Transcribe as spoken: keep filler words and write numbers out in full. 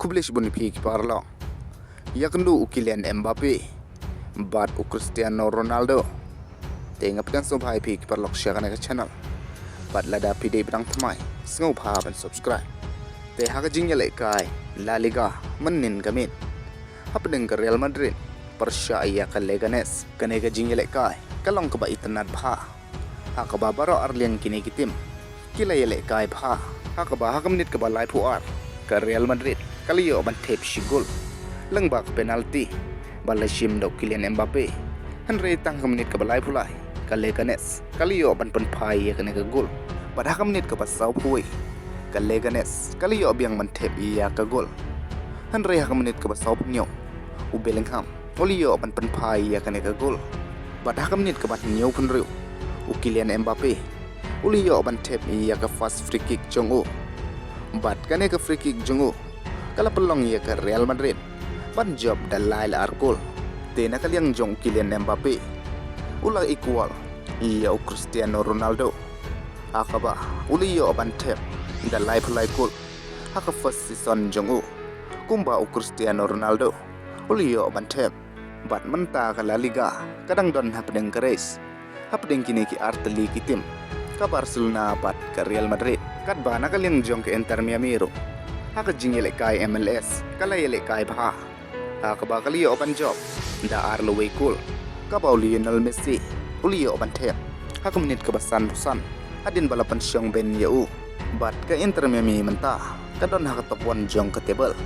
Khublei shibun ïa phi ki paralok. Ïakynduh u Kylian Mbappe bad u Cristiano Ronaldo. Te nga pdiang sngewbha ïa phi ki paralok sha kane ka channel. Bad lada phi dei ba dang thymmai, sngewbha ban subscribe. Te ha ka jingïalehkai La Liga mynnin ka miet, hapdeng ka Real Madrid pyrshah ïa ka Leganes, kane ka jingïalehkai ka long kaba itynnad bha, ha kaba baroh arliang kine ki tim ki la ïalehkai bha, ha kaba ha ka minit kaba laiphew ar ka Real Madrid ka la ïoh ban thep shi gol lyngba ka penalty ba la shim da u Kylian Mbappe. Hynrei tang ha ka minit kaba laiphew lai ka Leganes ka la ïoh ban pynphai ïa kane ka gol. Bad ha ka minit kaba sawphew wei ka Leganes ka la ïoh biang ban thep ïa ka gol. Hynrei ha ka minit kaba sawphew hynñiew u Bellingham u la ïoh ban pynphai ïa kane ka gol. Bad ha ka minit kaba hynñiew phew hynriew u Kylian Mbappe u la ïoh ban thep ïa ka first free kick jong u. Bad kane ka free kick jong u ka la pynlong ïa ka Real Madrid ban jop da lai la ar gol. Te na ka liang jong u Kylian Mbappe u la equal ïa u Cristiano Ronaldo, ha kaba u la ïoh ban thep da laiphew lai gol ha ka first season jong u, kumba u Cristiano Ronaldo u la ïoh ban thep. Bad mynta ka La Liga ka dang don hapdeng ka race, hapdeng kine ki artylli ki tim, ka Barcelona bad ka Real Madrid. Katba na ka liang jong ka Inter Miami ruh, ha ka jingïalehkai M L S ka la ïalehkai bha, ha kaba ka la ïoh ban jop da ar lawei gol, kaba u Lionel Messi u la ïoh ban thep ha ka minit kaba sanphew san hadien ba la pynshong bein ïa u. Bad ka Inter Miami mynta ka don ha ka top one jong ka table,